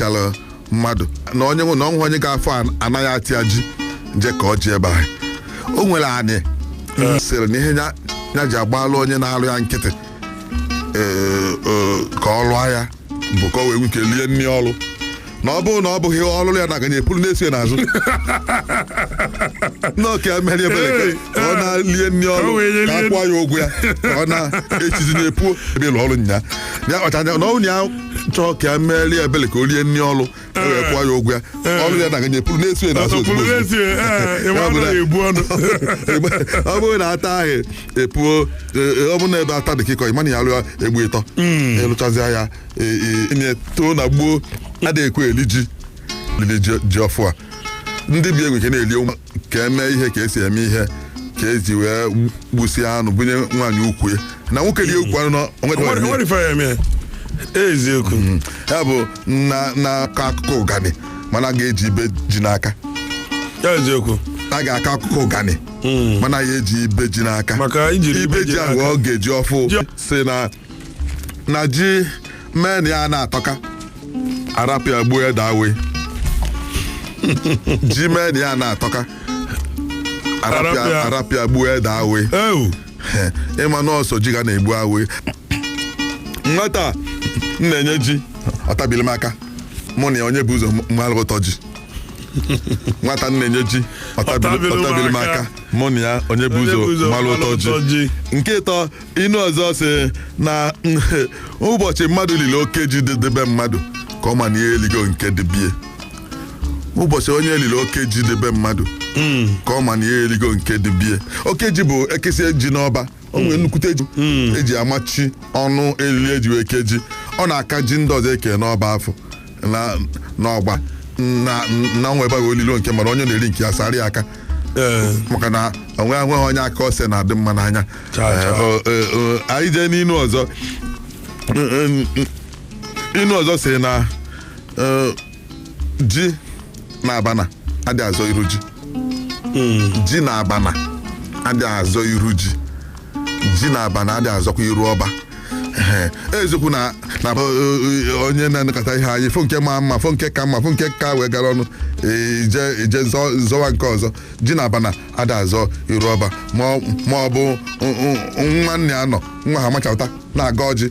megara mmadụ na onye nwe na ọnwụ onye ga-afọ anaghị atị ya ji nje ka ọ ji ebe ahụ o nwere anị sịrị na ihe ya ji agbalụ onye na-alụ ya nkịtị, ee, ee, ka ọ lụọ ya bụ ka o wee nwee ike lie nri ọlụ, na ọ bụrụ na ọ bụghị ọlụlụ ya na aganye epulu na-eso ya n'azụ n'oke mere ebere ka ọ na-lie nri ọlụ, Ka o wee ka a lie. kwụọ ya ụgwọ ya, ka ọ na-echizi na-epuo ebe ịlụ ọrụ nya ya kpacha anya na ọ ya chọọ ka ya merie ebere ka o lie nri ọlụ, e wee kwụọ ya ụgwọ ya, ọlụ ya na aganye epulu na-eso ya n'azụ Ọtọpụrụ ozugbo ozugbo. n'ezie, ee, ịma Ya bụ na- anaghị ebu ọnụ. Ọ bụrụ na ata ahụ epuo, ọ bụrụ na ebe ata dị ka ịkọ ịma na ya alụ ya egbu ịtọ ịlụchazịa ya, nye too na gbuo adịghị ekwe eli ji lili ji ji ọfụ a ndị bi egwe ke na-eli ụmụ ka eme ihe ka esi eme ihe ka eji wee gbusie anụ bunye nwaanyị ukwu ya na nwoke rie ukwu anụ na onwe dị Nwere ife ya eme. Eziokwu. Ya bụ na na akọ akụkọ ụgani, mana a ga-eji ibe ji n'aka. Ya eziokwu. A ga-akọ akụkọ ụgani, mana ya eji ibe ji n'aka. Maka ijiri ibe ji ahụ ọ ga-eji ọfụ si na ji mee na ya na-atọka arapụ ya gbuo ya daa wee ji mee na ya na-atọka arapịa Arapịa. Arapịa gbuo ya daa wee. Ewu. Ịma nọọsụ ji ga na-egbu awe nwata m na-enye ji ọtabili m aka mụ na ya onye bụ ụzọ mmalụ ụtọ ji nwata m na-enye ji Ọtabili m ọtabili m aka. aka mụ na ya onye bụ Onye bụ ụzọ ụzọ mmalụ mmalụ ụtọ ji. ụtọ ji. Nke ịtọ, inu ọzọ si na ụbọchị mmadụ liri oke ji debe mmadụ ka ọ ma na ya eligo nke dịbie. Ụbọchị onye liri oke ji debe mmadụ ka ọ ma na ya eligo nke dịbie. Oke ji bụ ekesie ji n'ọba, o nwere nnukwute ji eji amachi ọnụ eriri eji wee ke ji. Ọ na-aka ji ndị ọzọ eke n'ọba afọ na n'ọgba na na nwa ebe ahụ olilo nke mana onye na-eri nke ya sara ya aka maka na onwe enweghị onye aka ose na-adị mma n'anya. Cha, cha. Anyị jee n'inu ọzọ. Inu ọzọ sị na ji na abana adị azọ iru ji. Ji na abana adị azọ iru ji. Ji na abana adị azọkwa iru ọba. Ehe, eziokwu na onye na-anakọta ihe anyị fụ nke ma mma, fụ nke ka mma, fụ nke ka wee gara ọnụ ije ije zọwa nke ọzọ. Ji na abana adị azọ iru ọba, ma ọ bụ nwa nna ya nọ nwa ha machapụta na-aga ọjị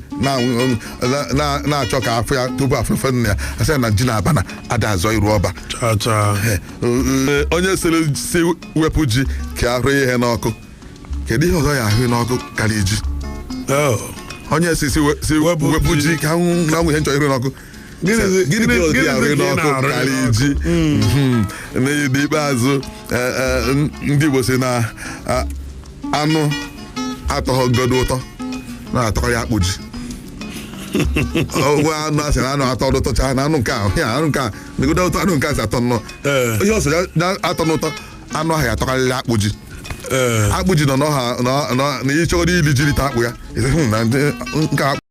na-achọ ka afọ ya tupu afụfe nna ya asị ya na ji na abana adị azọ iru ọba. Cha cha. Onye sịrị si wepụ ji ka ahụ ihe n'ọkụ, kedu ihe ọzọ ya ahụ n'ọkụ karịa ji? Oh. Onye si Wepụ wepụ ji. ji ka na nwụ ihe nchọ iru n'ọkụ. Gịnị ka ọzọ ya ahụ Gịnịzi ka ị n'ọkụ na-arụ karịa n'ọkụ? ji? N'ikpeazụ, ndị Igbo si na anụ atọghọgodo ụtọ na-atọkarị akpụ ji. Ogwe anụ asị na anụ atọ ụtọ chaa na anụ nke a ya anụ nke a negodo ụtọ anụ nke a si atọ nnọọ. Ihe ọsọ ya atọ n'ụtọ anụ ahụ ya atọkarịrị akpụ ji. Akpụ ji nọ n'ọha na ịchọgoro ili jiri taa akpụ ya. Ị sị, "Hmm, na nke a."